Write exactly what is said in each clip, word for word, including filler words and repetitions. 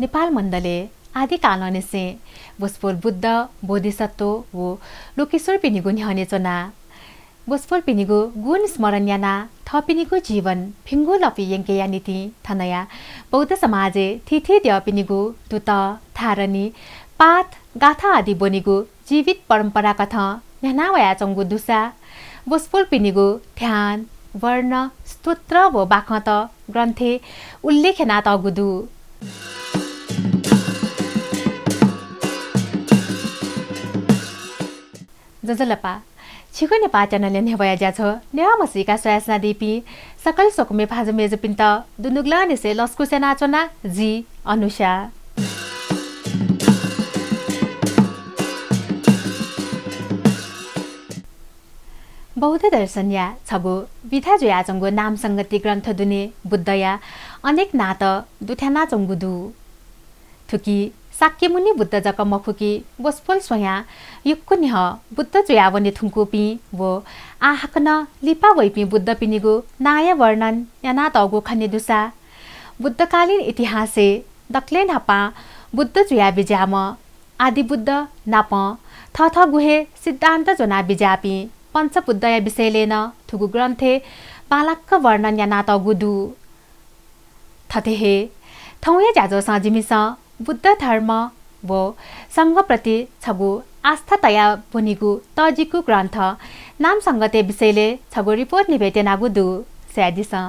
नेपाल मण्डलय् आदिकालंनिसें वसपोल बुद्ध, बोधिसत्व व लोकेश्वरपिनिगु न्ह्यःने च्वनाः वसपोलपिनिगु गुण स्मरण यानाः थःपिनिगु जीवन भिंगु लँपुइ यंकेया निंतिं थनया बौद्ध समाजय् थीथी द्यःपिनिगु दुतः, धारणी, पाठ, गाथा आदि ब्वनेगु जीवित परम्पराकथं न्ह्याना वयाच्वंगु दुसा वसपोलपिनिगु ध्यान, वर्ण, स्तोत्र व बाखंत ग्रन्थय् उल्लेख यानातःगु दु। ज्वजलपा, छिगु नेपाः च्यानलय् न्ह्यब्वया ज्याझ्वः नेवाः म्हसीका स्वयाच्वनादीपिं सकल स्वकुमि भाजु मय्जुपिन्त दुनुगलंनिसें लसकुस यानाच्वना, जि अनुषा। बौद्ध दर्शनया छगू विधा जुयाच्वंगु नामसंगति ग्रन्थ दुने बुद्धया अनेक नांत दुथ्यानाच्वंगु दु। थुकी शाक्यमुनि बुद्ध जक मखु कि वसपोल स्वयां यक्व न्ह्यः बुद्ध जुयावने धुंकूपिं व आः हाकनं लिपा वइपिं बुद्धपिनिगु नांया वर्णन यानातःगु खने दुसा बुद्धकालीन इतिहासय् दकलय् न्हापां बुद्ध जुया बिज्याःम्ह आदिबुद्ध नापं थःथःगु हे सिद्धान्त ज्वना बिज्याःपिं पञ्चबुद्धया विषयलय् नं थुगु ग्रन्थय् बांलाक वर्णन यानातःगु दु। थथे हे थौंया ज्याझ्वलय् जिमिसं बुद्ध धर्म व संघप्रति छगू आस्था तया ब्वनीगु तःजिगु ग्रन्थ नामसंगतिया विषयलय् छगू रिपोर्ट निवेदन यानागु दु, स्वयादिसँ।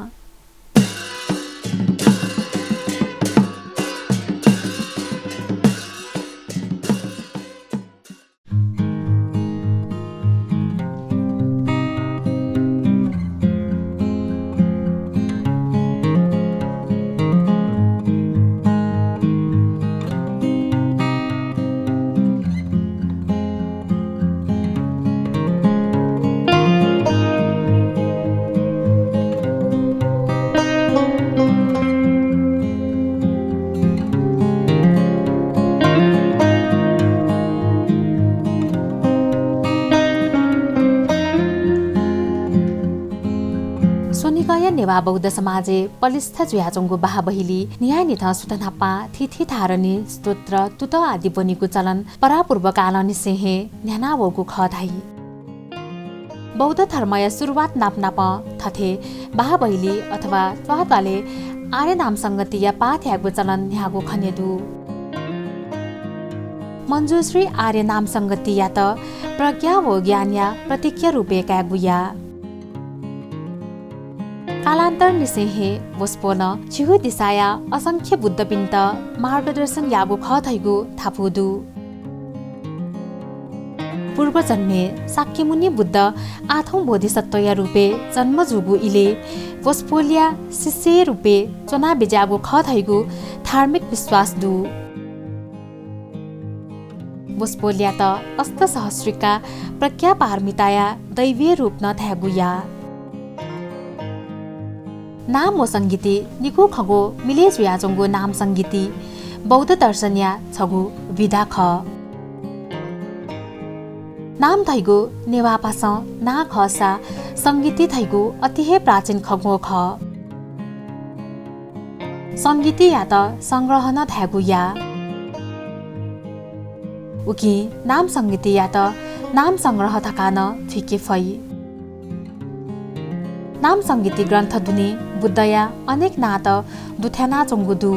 स्वनिगःया नेवाः बौद्ध समाजय् पलिस्था जुयाच्वंगु बाहाबहिली न्हियान्हिथं सुथ न्हापां थीथी धारणी, स्तोत्र, तुतः आदि ब्वनीगु चलन परापूर्वकालंनिसें हे न्ह्यानावःगु खः धाइ। बौद्ध धर्मया सुरुवात नापनापं थथे बाहाबहिली अथवा त्वाःत्वालय् आर्य नामसंगतिया पाठ यायेगु चलन न्ह्याःगु खने दु। मञ्जुश्री आर्य नामसंगतियात प्रज्ञा व ज्ञानया प्रतीकया रूपय् कायेगु याः। कालान्तरनिसें हे वसपोलं झिगू दिसाया असंख्य बुद्धपिन्त मार्गदर्शन याःगु खः धइगु धापू दु। पूर्वजन्मय् शाक्यमुनि बुद्ध आठौं बोधिसत्वया रूपय् जन्म जूगु इलय् वसपोलया शिष्यया रूपय् च्वना बिज्याःगु खः धइगु धार्मिक विश्वास दु। वसपोलयात अष्टसहस्रिका प्रज्ञापारमिताया दैवीय रूप नं धायेगु याः। नाम व संगीति निगू खँग्वः मिलय् जुयाच्वंगु नाम संगीति बौद्ध दर्शनया छगू विधा खः। नाम धइगु नेवाः भासं नां खःसा संगीति धइगु अति हे प्राचीन खँग्वः खः। संगीतियात संग्रह नं धायेगु याः। उकिं नाम संगीतियात नाम संग्रह धकाः नं थुइके फइ। नाम संगीति ग्रन्थ दुने बुद्धया अनेक नांत दुथ्यानाच्वंगु दु।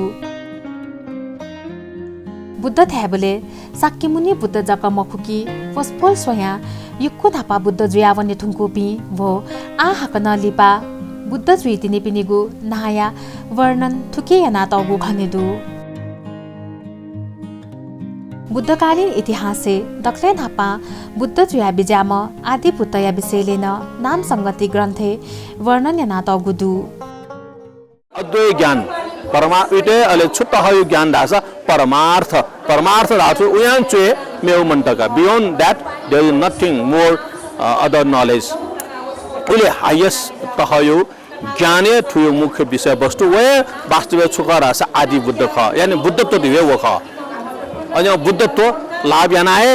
बुद्ध धायेबलय् शाक्यमुनि बुद्ध जक मखु कि वसपोल स्वयां यक्व न्हापा बुद्ध जुयावने धुंकूपिं व आः हाकनं लिपा बुद्ध जुइतिनिपिनिगु नांया वर्णन थुकी यानातःगु खने दु। बुद्धकालीन इतिहासय् दकलय् न्हापां बुद्ध जुया बिज्याःम्ह आदिबुद्धया विषयलय् नं नाम संगति ग्रन्थय् वर्णन यानातःगु दु। अद्वैत ज्ञान, परमा-, उइतय् अले छु तहयु ज्ञान धाःसा परमार्थ, परमार्थ धाःसा उयां च्वय् मेउ मन्तका। Beyond that, there is nothing more, uh, other knowledge। उले highest तहयु ज्ञानय् थुयु मुख्य विषयवस्तु वय् वास्तवय् छु खः धाःसा आदि बुद्ध खः, यानि बुद्धत्व धइगु व खः। अन बुद्धत्व लाभ याना हे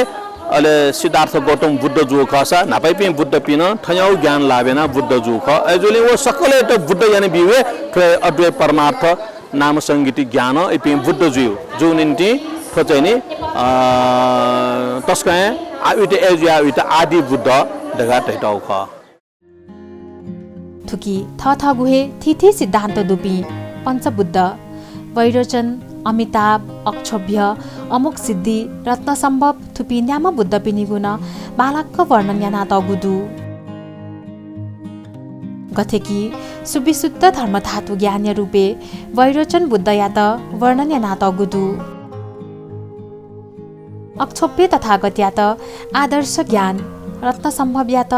अले सिद्धार्थ गौतम बुद्ध जूगु खःसा न्हापायापिं बुद्धपिं नं थज्याःगु ज्ञान लाभ यानाः बुद्ध जूगु खः। अय्जूगुलिं व सकलयात बुद्ध याना बीगु हे थ्व अद्वैत परमार्थ नाम संगीति ज्ञान इपिं बुद्ध जुइ, जूगु निंतिं थ्व चाहिँ नि, अ, तसकं आ, उइत अय् जुयाः उइत आदि बुद्ध धकाः धयातःगु खः। थुकी थःथःगु हे थीथी सिद्धान्त दुपिं पञ्चबुद्ध, वैरोचन, अमिताभ, अक्षोभ्य, अमोघसिद्धि, रत्नसम्भव, थुपिं न्याम्ह बुद्धपिनिगु नं बांलाक वर्णन यानातःगु दु। गथे कि सुविशुद्ध धर्मधातु ज्ञानया रूपय् वैरोचन बुद्धयात वर्णन यानातःगु दु। अक्षोभ्य तथागतयात आदर्श ज्ञान, रत्नसम्भवयात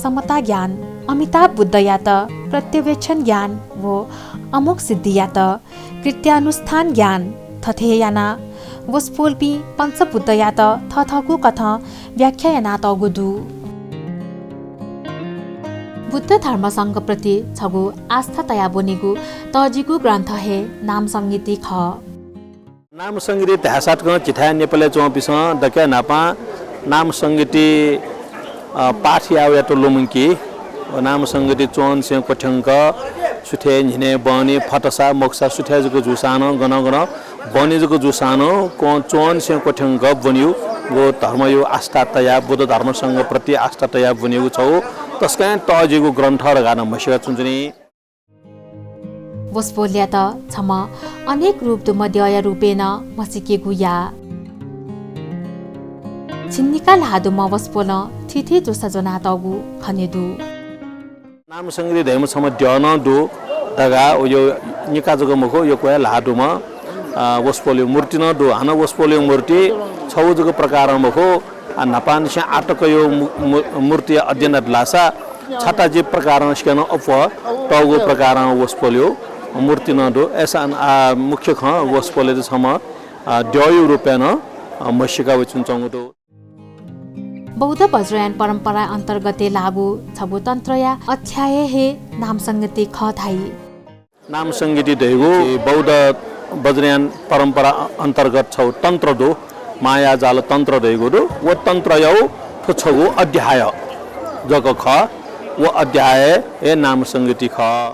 समता ज्ञान, अमिताभ बुद्धयात प्रत्यवेक्षण ज्ञान व अमोघसिद्धियात कृत्यानुष्ठान ज्ञान, थथे यानाः वसपोलपिं पञ्चबुद्धयात थःथःगु कथं व्याख्या यानातःगु दु। बुद्ध धर्म संघप्रति छगू आस्था तयाः ब्वनीगु तःजिगु ग्रन्थ हे नाम संगीति खः। नाम संगीति धाःसा तकं झीथाय् नेपालय् च्वंपिसं दकलय् न्हापां नाम संगीति, अ, पाठ याःगुयात लुमंकी। व नाम संगीति च्वंनिसें क्वथ्यंक सुथय् न्हिनय् ब्वनी, फतसा मखुसा सुथय् जक जूसां नं, गनं गनं ब्वनी जक जूसां नं, क्वं च्वंनिसें क्वथ्यंक ब्वनीगु धर्मया आस्था तयाः, बुद्ध धर्म संघप्रति आस्था तयाः ब्वनीगु छगू तसकं तःजिगु ग्रन्थ धकाः नं म्हसीका च्वंच्वनी। वसपोलयात छम्ह अनेक रूप दुम्ह द्यःया रूपय् नं म्हसीकेगु याः। झिंनिका ल्हाः दुम्ह वसपोलं थीथी जूसा ज्वनातःगु खने दु। नाम संगीति धइम्ह छम्ह द्यः नं दु धकाः व यो निका जक मखु, यक्व हे ल्हाः दुम्ह, अ, वसपोलया मूर्ति नं दु। हानं वसपोलया मूर्ति छगू जक प्रकारं मखु, आ, न्हापांनिसें आःतकया मू-, मू-, मूर्तिया अध्ययन यात धाःसा छता जि प्रकारं सिकं अप्वः तःगु प्रकारं वसपोलया मूर्ति नं दु। अय्‌सां, आ, मुख्य खँ वसपोलयात छम्ह, आ, द्यःया रूपय् नं, आ, म्हसीका वयाच्वनाच्वंगु दु। बौद्ध वज्रयान परम्परा अन्तर्गतय् लाःगु छगू तन्त्रया अध्याय हे नाम संगीति खः धाइ। नाम संगीति धइगु बौद्ध वज्रयान परम्परा अन्तर्गत छगू तन्त्र दु, मायाजाल तन्त्र धइगु दु। व तन्त्रया थ्व छगू अध्याय जक खः। व अध्याय हे नाम संगीति खः।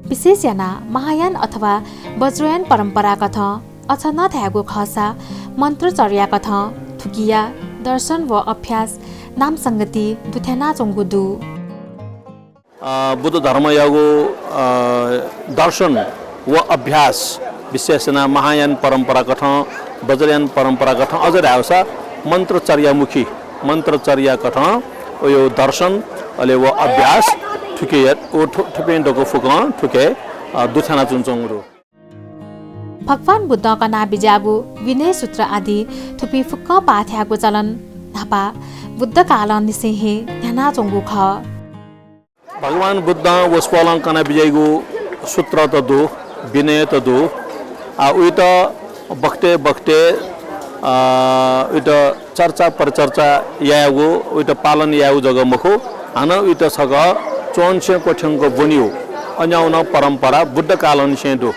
विशेष यानाः महायान अथवा वज्रयान परम्परा कथं अझ नं धायेगु खःसा मन्त्रचर्या कथं थुकिया दर्शन व अभ्यास नाम संगीति दुथ्यानाच्वंगु दु। अ, बुद्ध धर्मयागु, अ, दर्शन व अभ्यास विशेष यानाः महायान परम्परा कथं, वज्रयान परम्परा कथं अझ धाःसा मन्त्रचर्यामुखी, मन्त्रचर्या कथं वयो दर्शन अले व अभ्यास थुके, व थु-, थुपिं दक्व फुकं थुके, अ, दुथ्यानाच्वनाच्वंगु दु। भगवान बुद्धं कनाबिज्याःगु विनय सूत्र आदि थुपिं फुक्कं पाठ यायेगु चलन न्हापा बुद्ध कालंनिसें हे न्ह्यानाच्वंगु खः। भगवान बुद्धं वसपोलं कनाबिज्याइगु सूत्रत दु, विनयत दु। आ, उइत बखतय् बखतय्, आ, उइत चर्चा परिचर्चा यायेगु, उइत पालन यायेगु जक मखु, हानं उइत छकः च्वंनिसें क्वथ्यंक ब्वनीगु अन्यागु नं परम्परा बुद्ध कालंनिसें दु।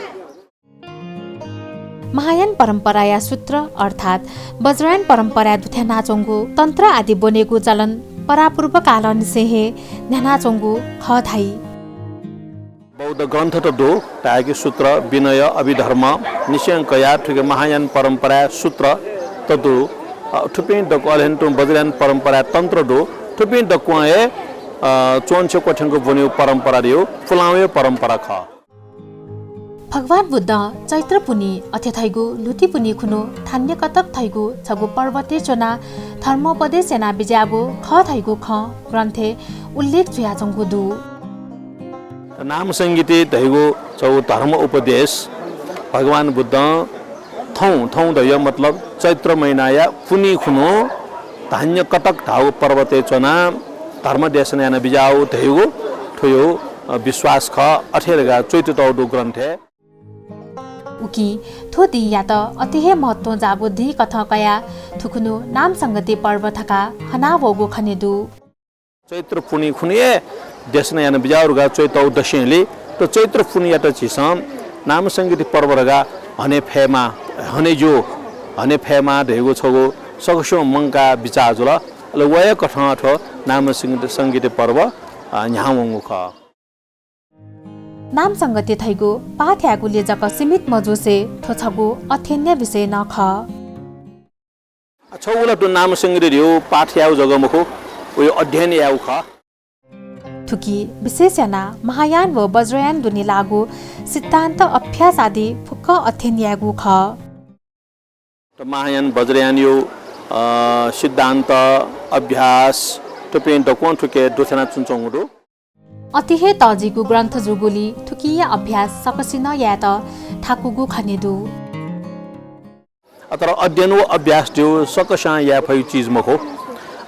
महायान परम्पराया सूत्र अर्थात् वज्रयान परम्पराय् दुथ्यानाच्वंगु तन्त्र आदि ब्वनेगु चलन परापूर्व कालंनिसें हे न्ह्यानाच्वंगु खः धाइ। बौद्ध ग्रन्थत दु, धाय्‌कि सूत्र, विनय, अभिधर्म निसें कयाः थुके महायान परम्पराय् सूत्रत दु। अ, थुपिं दक्व अले हनेतुं वज्रयान परम्पराय् तन्त्र दु। थुपिं दक्वं हे, अ, च्वंनिसें क्वथ्यंक ब्वनीगु परम्परा धइगु पुलांगु परम्परा खः। भगवान बुद्धं चैत्र पुन्हि अथे धइगु ल्हुति पुन्हि खुन्हु धान्यकतक धइगु छगू पर्वतय् च्वनाः धर्मोपदेश यानाबिज्याःगु खः धइगु खँ ग्रन्थय् उल्लेख जुयाच्वंगु दु। नाम संगीति धइगु छगू धर्म उपदेश भगवान बुद्धं थौं, थौं धइगु मतलब चैत्र महिनाया पुन्हि खुन्हु धान्यकतक धाःगु पर्वतय् च्वनाः धर्म देशना यानाबिज्याःगु धइगु थ्वयो, अ, विश्वास खः। अथे धकाः च्वयातःगु दु ग्रन्थय्। उकिं थ्व दिंयात अथे हे महत्वं जाःगु दिं कथं कयाः थुखुन्हु नाम संगीति पर्व धकाः हनावःगु खने दु। चैत्र पुन्हि खुन्हु हे देशना यानाबिज्याःगु धकाः च्वयातःगु दसेंलि, थ्व चैत्र पुन्हियात झीसं नाम संगीति पर्व धकाः हने फयेमा, हने ज्यू, हने फयेमा धइगु छगू सकसिनं मंकाः बिचाः जुल। अले व हे कथं थ्व नाम संगीति, संगीति पर्व, अ, न्ह्यावंगु खः। नाम संगति धइगु पाठ यायेगुलिइ जक सीमित मजुसे थ्व छगू अध्ययनया विषय नं खः। छगू ला थ्व नाम संगति धइगु पाठ यायेगु जक मखु, वया अध्ययन यायेगु खः। थुकी विशेष यानाः महायान व वज्रयान दुने लाःगु सिद्धान्त, अभ्यास आदि फुक्क अध्ययन यायेगु खः। त महायान वज्रयानया, अ, सिद्धान्त, अभ्यास, थुपिं दक्वं थुके दुथ्याना च्वनाच्वंगु दु। अति हे तःजिगु ग्रन्थ जूगुलिं थुकिया अभ्यास सकसिनं यायेत थाकुगु खने दु। अ, तर अध्ययन व अभ्यास धइगु सकसिनं याये फइगु चिज मखु।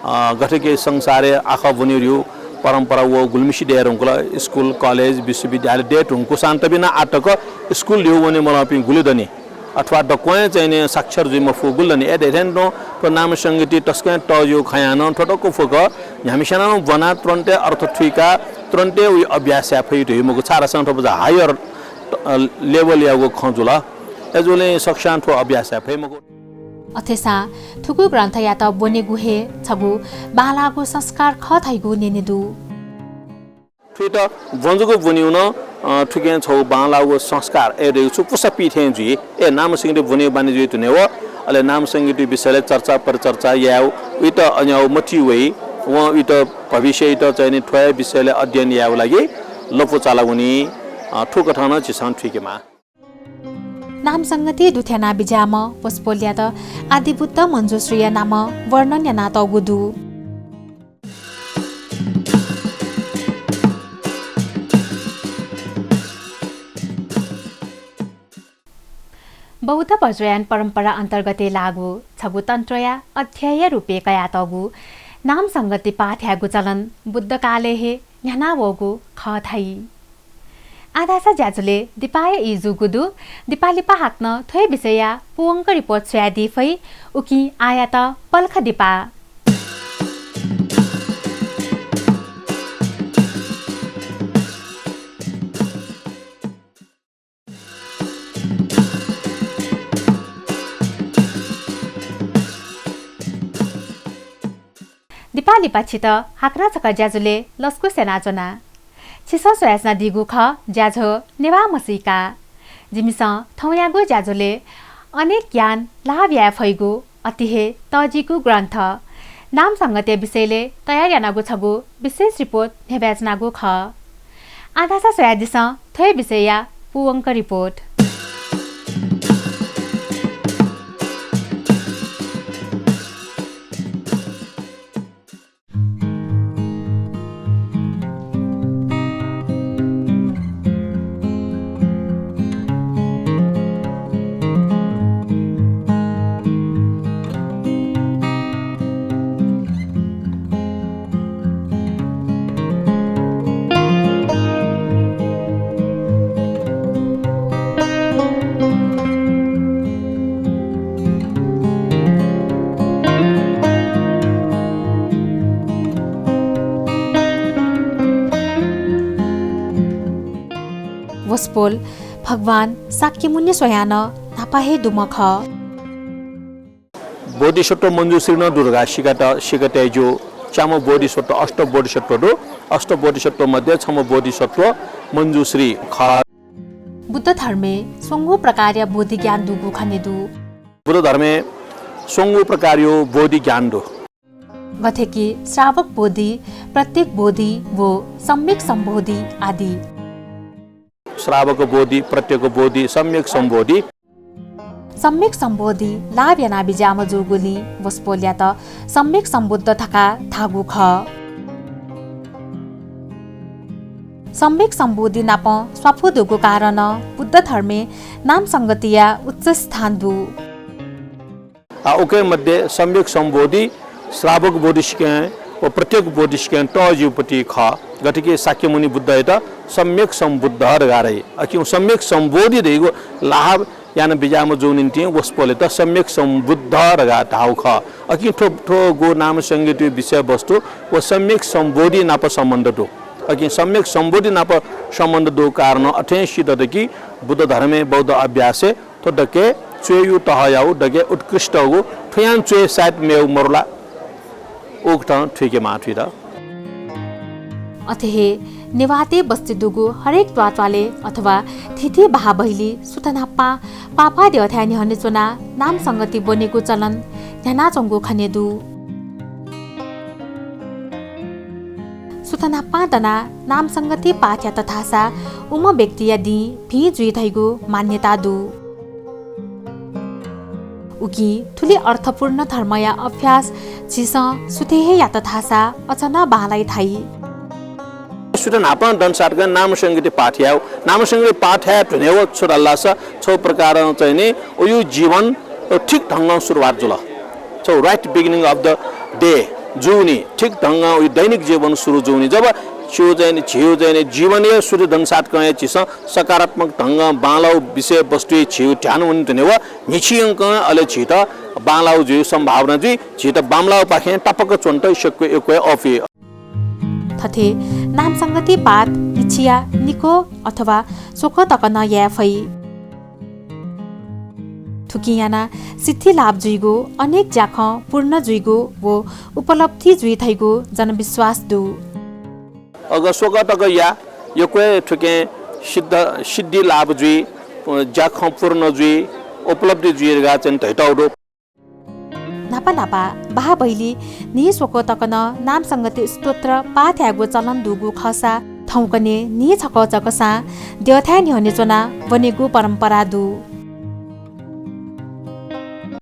अ, गथे कि संसारय् आखः ब्वनेगु धइगु परम्परा व गुलिमिसे दये धुंकल, स्कुल, कलेज, विश्वविद्यालय दये धुंकूसां तबिनं आः तक स्कुल धइगु वने मलंपिं गुलि दनि। अथवा दक्वं हे चाहिँ नि साक्षर जुइ मफुगु गुलि दनि। अय् धइथें तुं थ्व नाम संगति तसकं तःजिगु खयां नं थ्व दक्व फुक्क न्ह्याम्हस्यां नं ब्वनाः तुरन्तय् अर्थ थुइकाः तुरन्तय् वया अभ्यास याये फइ धइगु मखु, छाय् धाःसा थ्व बझाः higher, अ, level यागु खँ जुल। अय्जूगुलिं सकसिनं थ्व अभ्यास याये फइ मखु। अथेसां थुगु ग्रन्थयात ब्वनेगु हे छगू बांलाःगु संस्कार खः धइगु न्यने दु। थुइत ब्वँ जक ब्वनेगु नं, अ, थुकिं छगू बांलाःगु संस्कार, अय् धइगु छु पुसा पीथें जुइ। अय् नाम संगति ब्वनेगु बानी जुइ धुनेगु, अले नाम संगति विषयलय् चर्चा परिचर्चा यायेगु, उइत अन्यागु मतिइ वइ, वं उइत भविष्यइत चाहिँ नि थ्व हे विषयलय् अध्ययन यायेगु लागि लँपु चालागु नि, अ, थुकथं नं झीसं थुइकेमाः। नाम संगति दुथ्याना बिज्याःम्ह वसपोलयात आदिबुद्ध मञ्जुश्रीया नामं वर्णन यानातःगु दु। बौद्ध वज्रयान परम्परा अन्तर्गतय् लाःगु छगू तन्त्रया अध्यायया रूपय् कयातःगु नाम संगति पाठ यायेगु चलन बुद्धकालय् हे न्ह्यानावःगु खः धाइ। आः धाःसा ज्याझ्वलय् दिपाया ई जूगु दु। दिपा लिपा हाकनं थ्व हे विषयया पूवंक रिपोर्ट स्वयादी फइ। उकिं आःयात पलख दिपा। दिपा लिपा छित हाकनं छकः ज्याझ्वलय् लसकुस यानाच्वना। छिसं स्वयाच्वनादीगु खः ज्याझ्वः नेवाः म्हसीका। जिमिसं थौंयागु ज्याझ्वलय् अनेक ज्ञान लाभ याये फइगु अति हे तःजिगु ग्रन्थ नाम संगतिया विषयलय् तयार यानागु छगू विशेष रिपोर्ट न्ह्यब्वयाच्वनागु खः। आः धाःसा स्वयादिसँ थ्व हे विषयया पूवंक रिपोर्ट। वसपोल भगवान शाक्यमुनि स्वयां नं न्हापा हे दुम्ह खः। बोधिसत्व मञ्जुश्री नं दु धकाः सीकात, सीकातये ज्यू। च्याम्ह बोधिसत्व, अष्ट बोधिसत्व दु। अष्ट बोधिसत्व मध्ये छम्ह बोधिसत्व मञ्जुश्री खः। बुद्ध धर्मय् स्वंगू प्रकारया बोधि ज्ञान दुगु खने दु। बुद्ध धर्मय् स्वंगू प्रकारया बोधि ज्ञान दु। गथे कि श्रावक बोधि, प्रत्येक बोधि व सम्यक सम्बोधि आदि। श्रावक बोधि, प्रत्येक बोधि, सम्यक सम्बोधि। सम्यक सम्बोधि लाभ यानाबिज्याःम्ह जूगुलिं वसपोलयात सम्यक सम्बुद्ध धकाः धाःगु खः। सम्यक सम्बोधि नाप स्वापू दुगु कारणं बुद्ध धर्मय् नाम संगतिया उच्च स्थान दु। आ, उकी मध्ये सम्यक सम्बोधि श्रावक बोधिसिकं व प्रत्येक बोधिसिकं तःजिउपति खः। गथे कि शाक्यमुनि बुद्धयात सम्यक सम्बुद्ध धकाः धाइ। अकिं सम्यक सम्बोधि धइगु लाभ यानाबिज्याःम्ह जूगु निंतिं वसपोलयात सम्यक सम्बुद्ध धकाः धाःगु खः। अकिं थ्व, थ्वगु नाम संगतिया विषयवस्तु व सम्यक सम्बोधि नाप सम्बन्ध दु। अकिं सम्यक सम्बोधि नाप सम्बन्ध दुगु कारणं अथें सित दु कि बुद्ध धर्मय् बौद्ध अभ्यासय् थ्व दक्व च्वय्‌या तहया दक्व उत्कृष्टगु, थ्वयां च्वय् सायद मेगु मरु ला। उकथं थुइकेमाः थुइत। अथे हे नेवाःतय् बस्ती दुगु हरेक त्वाःत्वालय् अथवा थीथी बाहाबहिली सुथनापां पाफा द्यःथाय् न्ह्यःने च्वनाः नाम संगति ब्वनेगु चलन न्ह्यानाच्वंगु खने दु। सुथनापां दनाः नाम संगति पाठ यात धाःसा उम्ह व्यक्तिया दिं भिं जुइ धइगु मान्यता दु। उकिं थुलि अर्थपूर्ण धर्मया अभ्यास झीसं सुथय् हे यात धाःसा अझ नं बांलाइ धाइ। सुथनापां दनासाथं नाम संगति पाठ यायेगु। नाम संगति पाठ याये धुनेगु छु धाःसा छगू प्रकारं चाहिँ नि उगु जीवन ठीक ढंगं सुरुवात जुल। So right beginning of the day जूनि, ठीक ढंगं उगु दैनिक जीवन सुरु जूनि। जब छिगु चाहिँ नि, झीगु चाहिँ नि जीवन हे सुरु दनासाथं हे झीसं सकारात्मक ढंगं बांलाःगु विषयवस्तुइ झीगु ध्यान वने धुनेगु न्हिच्छि यंकं अले झीत बांलाःगु जुइगु सम्भावना जुइ, झीत बांमलाःगुपाखें तापाक च्वनेत सकसित यक्व अःपुइ। थथे नाम संगति पाठ न्हिच्छि या निक्वः अथवा स्वक्वः तक नं याये फइ। थुकिं यानाः सिद्धि लाभ जुइगु, अनेक ज्याखँ पूर्ण जुइगु व उपलब्धि जुइ धइगु जनविश्वास दु। अगं स्वक्वः तक या, यक्व हे थुकिं सिद्ध, सिद्धि लाभ जुइ, ज्याखँ पूर्ण जुइ, उपलब्धि जुइ धकाः चाहिँ धयातःगु दु। न्हापा न्हापा बाहाबहिली न्हिं स्वक्वः तक नं नाम संगति स्तोत्र पाठ यायेगु चलन दुगु खःसा थौंकन्हय् न्हिं छकः जकसां द्यःथाय् न्ह्यःने च्वनाः ब्वनेगु परम्परा दु।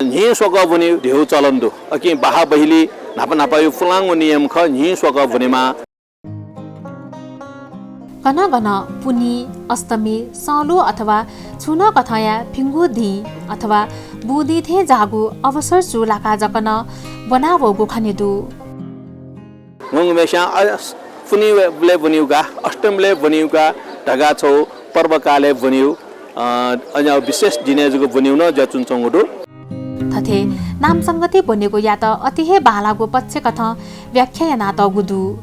न्हिं स्वक्वः ब्वने धइगु चलन दु। अकिं बाहाबहिली न्हापा न्हापाया पुलांगु नियम खः, न्हिं स्वक्वः ब्वनेमाः। गनं गनं पुन्हि, अष्टमी, संलु अथवा छुं नं कथंया भिंगु दिं अथवा बुंदिं थें जाःगु अवसर चूलाकाः जक नं ब्वना वःगु खने दु। गुंगुम्हेस्यां, अ, पुन्हिबलय् ब्वनीगु का, अष्टमीबलय् ब्वनीगु का धकाः छगू पर्वकालय् ब्वनीगु, अ, अज्याःगु विशेष दिनय् जक ब्वनीगु नं जुयाच्वनाच्वंगु दु। थथे नाम संगति ब्वनेगुयात अति हे बांलाःगु पक्ष कथं व्याख्या यानातःगु दु।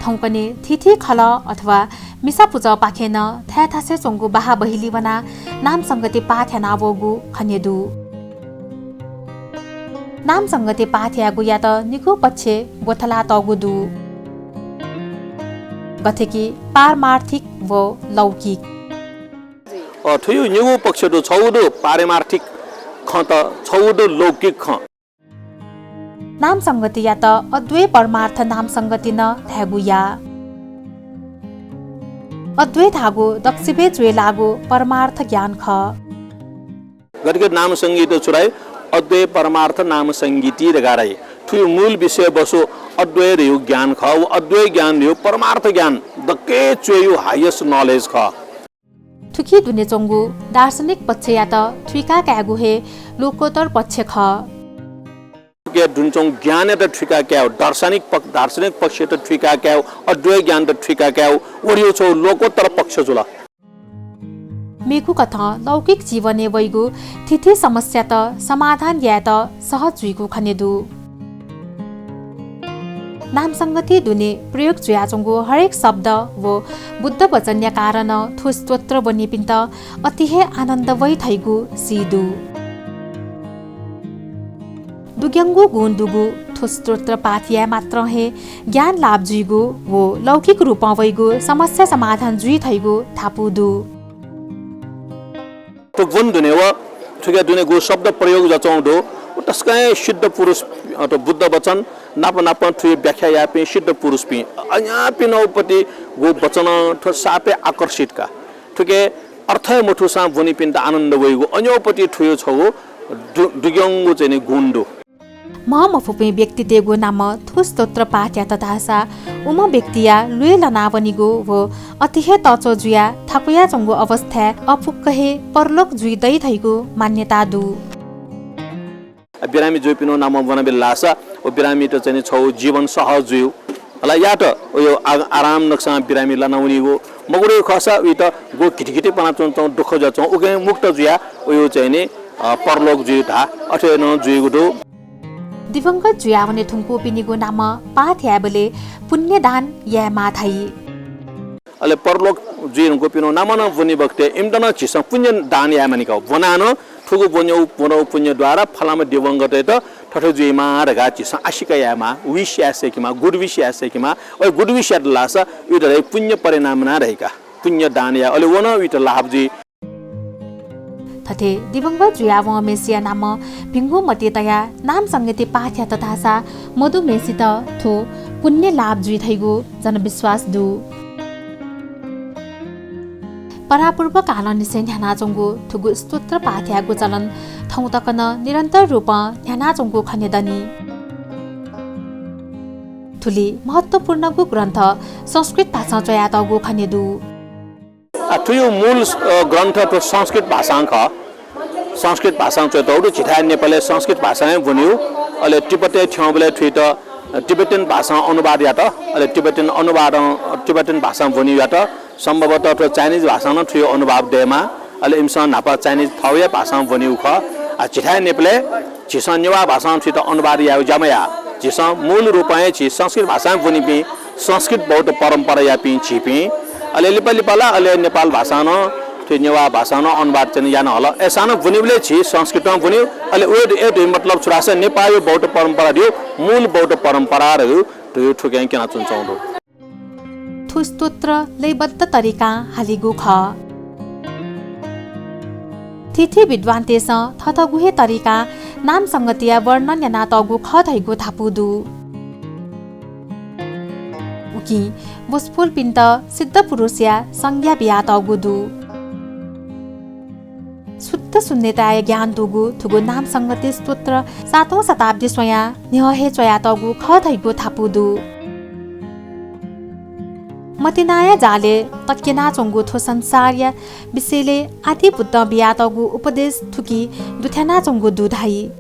थौंकन्हय् थीथी खलः अथवा मिसा पुचःपाखें नं थाय् थासय् च्वंगु बाहाबहिली वनाः नाम संगति पाठ याना वःगु खने दु। नाम संगति पाठ यायेगुयात निगू पक्षय् ब्वथलातःगु दु, गथे कि पारमार्थिक व लौकिक। अ, थुगु निगू पक्ष दु, छगू दु पारमार्थिक खँ त छगू दु लौकिक खँ। नाम संगतियात अद्वै परमार्थ नाम संगति नं धायेगु या। अद्वै धाःगु दक्वसिबय् च्वय् लाःगु परमार्थ ज्ञान खः। गथे कि नाम संगीत छु धाइ, अद्वै परमार्थ नाम संगीति धकाः धाइ। थुगु मूल विषयवस्तु अद्वै धइगु ज्ञान खः। व अद्वै ज्ञान धइगु परमार्थ ज्ञान दक्वसिबय् च्वय् हिghest knowledge खः। थुकी दुने च्वंगु दार्शनिक पक्षयात थुइका कायेगु हे लोकोत्तर पक्ष खः। थुकी दुने च्वंगु ज्ञानयात थुइका कायेगु, दार्शनिक पक्ष, दार्शनिक पक्षयात थुइका कायेगु, अद्वै ज्ञानयात थुइका कायेगु, व धइगु छगू लोकोत्तर पक्ष जुल। मेगु कथं लौकिक जीवनय् वइगु थीथी समस्यात समाधान यायेत सहज जुइगु खने दु। नाम संगति दुने प्रयोग जुयाच्वंगु हरेक शब्द व बुद्ध वचनया कारणं थ्व स्तोत्र ब्वनीपिन्त अति हे आनन्द वइ धइगु सी दु। दुग्यंगु गुण दुगु थ्व स्तोत्र पाठ याये मात्रं हे ज्ञान लाभ जुइगु व लौकिक रूपं वइगु समस्या समाधान जुइ धइगु धापू दु। थ्व ब्वने धुनेगु, थुकी दुनेगु शब्द प्रयोग जुयाच्वंगु दु, व तसकं हे सिद्ध पुरुष, अ, थ्व बुद्ध वचन नाप नापं थुकी व्याख्या याःपिं सिद्ध पुरुषपिं। अज्याःपिं नं उपिनिगु वचनं थ्व साप हे आकर्षित का। थुकी अर्थ हे मथूसां ब्वनीपिन्त आनन्द वइगु अज्याःपिं थुकी छगू दु-, दुग्यंगु चाहिँ नि गुण दु। म्ह मफुपिं व्यक्तितय्गु नामं थ्व स्तोत्र पाठ यात धाःसा उम्ह व्यक्तिया ल्वय् लनावनीगु व अति हे तःच्वः जुयाः थाकुयाच्वंगु अवस्थाय् अपुक्क हे परलोक जुइ दइ धइगु मान्यता दु। बिरामी जुइपिनिगु नामं ब्वनाबिल धाःसा व बिरामीत चाहिँ नि छगू जीवन सहज जुइगु। हला यात उयो आ-, आराम नकसां बिरामी लानावनीगु। मगु धइगु खःसा उइत गु घितिघिति पनाच्वंच्वं दुःख जुयाच्वं उकिं मुक्त जुयाः उयो चाहिँ नि, अ, परलोक जुइ धा अथे नं जुइगु दु। दिवंगत जुयावने धुंकूपिनिगु नामं पाठ यायेबलय् पुण्यदान यायेमाः धाइ। अले परलोक जुइ धुंकूपिनिगु नामं नं ब्वनी बखतय् इमित नं झीसं पुण्यदान यायेमानि का। ब्वनाः नं थुगु ब्वन्यौ, ब्वनौ पुण्यद्वारा फलाम्ह दिवंगतयात थथे जुइमा धकाः झीसं आशिका यायेमा, wish याये सय्‌केमा, good wish याये सय्‌केमा। अले good wish यात धाःसा उइत धइ पुण्य परिणाम नं धइका, पुण्य दान याये, अले व नं उइत लाभ जुइ। थथे दिवंगत जुयावंम्हेसिया नामं भिंगु मति तयाः नाम संगति पाठ यात धाःसा मदुम्हेसित थ्व पुण्य लाभ जुइ धइगु जनविश्वास दु। परापूर्व कालंनिसें न्ह्यानाच्वंगु थुगु स्तोत्र पाठ यायेगु चलन थौं तक नं निरन्तर रूपं न्ह्यानाच्वंगु खने दनि। थुलि महत्त्वपूर्णगु ग्रन्थ संस्कृत भाषां च्वयातःगु खने दु। आ, थुयो मूल, अ, ग्रन्थ थ्व संस्कृत भाषां खः। संस्कृत भाषां च्वयातःगु दु, झीथाय् नेपालय् संस्कृत भाषां हे ब्वनिउ। अले तिब्बतय् थ्यंबलय् थुइत, अ, Tibetan भाषां अनुवाद यात। अले Tibetan अनुवादं, अ, Tibetan भाषां ब्वनिउ यात। सम्भवतः थ्व Chinese भाषां नं थुयो अनुवाद दयेमा। अले इमिसं न्हापा Chinese थःगु हे भाषां ब्वनिउ खः। आ, झीथाय् नेपालय् झीसं नेवाः भाषां थुइत अनुवाद यायेगु ज्या मयाः। झीसं मूल रूपं हे झी संस्कृत भाषां ब्वनीपिं, संस्कृत बौद्ध परम्परायापिं झीपिं। अले लिपा लिपा ला अले नेपाल भाषां नं, थ्व नेवाः भाषां नं अनुवाद चाहिँ याना हल। अय्‌सां नं ब्वनीबलय् झी संस्कृतं ब्वनी। अले व ए धुइ मतलब छु धाःसा नेपाःयो बौद्ध परम्परा धइगु, मूल बौद्ध परम्परा धइगु, धइगु थुकिं क्यनाच्वनाच्वंगु दु। थ्व स्तोत्र लयबद्ध तरिकां हालीगु खः। थीथी विद्वानतय्‌सं थथःगु हे तरिकां नाम संगतिया वर्णन यानातःगु खः धइगु धापू दु। उकिं वसपोलपिन्त सिद्ध पुरुषया संज्ञा बियातःगु दु। शुद्ध शून्यताया ज्ञान दुगु थुगु नाम संगति स्तोत्र सातौं शताब्दी स्वयां न्ह्यः हे च्वयातःगु खः धइगु धापू दु। मतिनाया जालय् तक्यनाच्वंगु थ्व संसारया विषयलय् आदि बुद्धं बियातःगु उपदेश थुकी दुथ्यानाच्वंगु दु धाइ।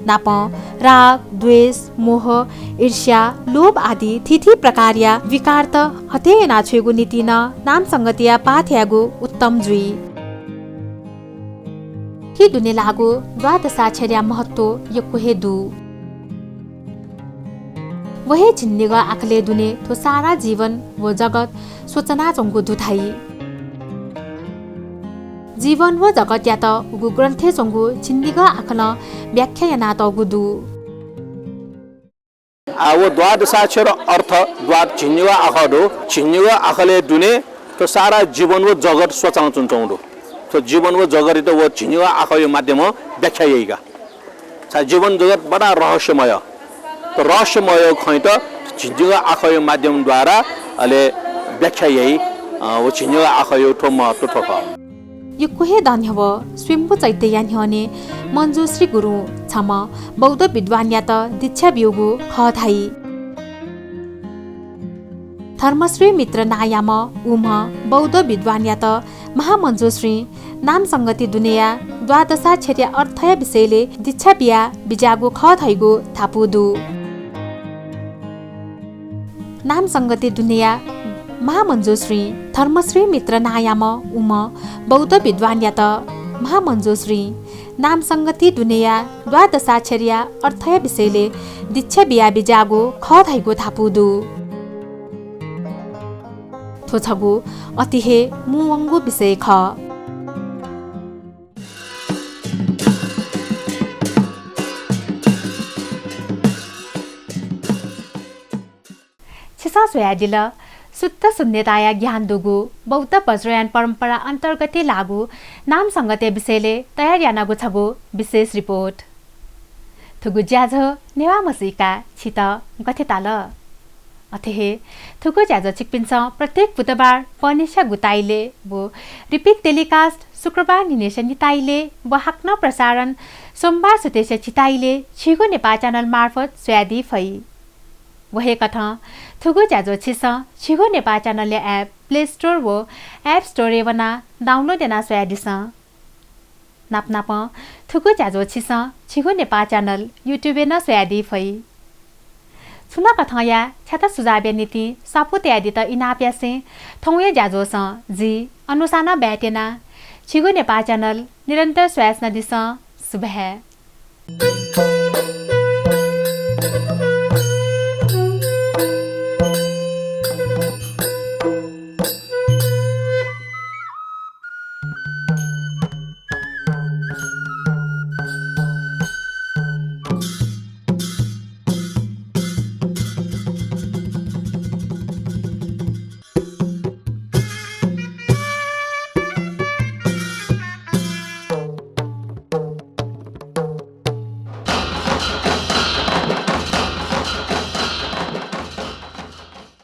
नापं राग, द्वेष, मोह, ईर्ष्या, लोभ आदि थीथी प्रकारया विकारत हथे यानाछ्वयेगु निंतिं नं नाम संगतिया पाठ यायेगु उत्तम जुइ। थ्व दुने लाःगु द्वादशाक्षरया महत्व यक्व हे दु। व हे झिंनिगः आखलय् दुने थ्व सारा जीवन व जगत स्वचानाच्वंगु दु धाइ। जीवन व जगतयात उगु ग्रन्थय् च्वंगु झिंनिगः आखलं व्याख्या यानातःगु दु। आ, व द्वादशाक्षर अर्थ द्वा-, झिंनिगः आखः दु। झिंनिगः आखलय् दुने थ्व सारा जीवन व जगत स्वचानाच्वनाच्वंगु दु। थ्व जीवन व जगतयात व झिंनिगः आखःया माध्यमं व्याख्या याइका। छाय् जीवन जगत बडा रहस्यमय। थ्व रहस्यमय खँयात झिंनिगः आखःया माध्यमद्वारा अले व्याख्या याइ, अ, व झिंनिगः आखःया थ्व महत्व थ्व खः। यक्व हे दँ न्ह्यः स्वयम्भू चैत्यया न्ह्यःने मञ्जुश्री गुरुं छम्ह बौद्ध विद्वानयात दीक्षा ब्यूगु खः धाइ। धर्मश्री मित्र नांयाम्ह उम्ह बौद्ध विद्वानयात महामञ्जुश्रीं नाम संगति दुनेया द्वादशाक्षरया अर्थया विषयलय् दीक्षा बिया बिज्याःगु खः धइगु धापू दु। नाम संगति दुनेया महामञ्जुश्रीं धर्मश्री मित्र नांयाम्ह उम्ह बौद्ध विद्वानयात महामञ्जुश्रीं नाम संगति दुनेया द्वादशाक्षरया अर्थया विषयलय् दीक्षा बिया बिज्याःगु खः धइगु धापू दु। थ्व छगू अति हे मुंवंगु विषय खः। छिसं स्वयादिल शुद्ध शून्यताया ज्ञान दुगु बौद्ध वज्रयान परम्परा अन्तर्गतय् लाःगु नाम संगतया विषयलय् तयार यानागु छगू विशेष रिपोर्ट। थुगु ज्याझ्वः नेवाः म्हसीका छित गथे ताल? अथे हे थुगु ज्याझ्वः छिकपिन्सं प्रत्येक बुधबार पनिस्या गुताइले व repeat telecast शुक्रबार न्हिनेस्या निताइले व हाकनं प्रसारण सोमबार सुथय्‌स्या झिताइले झीगु नेपाः channel मार्फत स्वयादी फइ। व हे कथं थुगु ज्याझ्वः छिसं झीगु नेपाः channel या app Play Store व App Store य् वनाः download यानाः स्वयादिसँ। नापनापं थुगु ज्याझ्वः छिसं झीगु नेपाः channel YouTube य् नं स्वयादी फइ। छुं नं कथंया छ्याता सुझावया निंतिं स्वापू तयादीत इनाप यासें थौंया ज्याझ्वःसं जि अनुसानं बाय् त्यना। झीगु नेपाः channel निरन्तर स्वयाच्वनादिसँ। सुभाय्।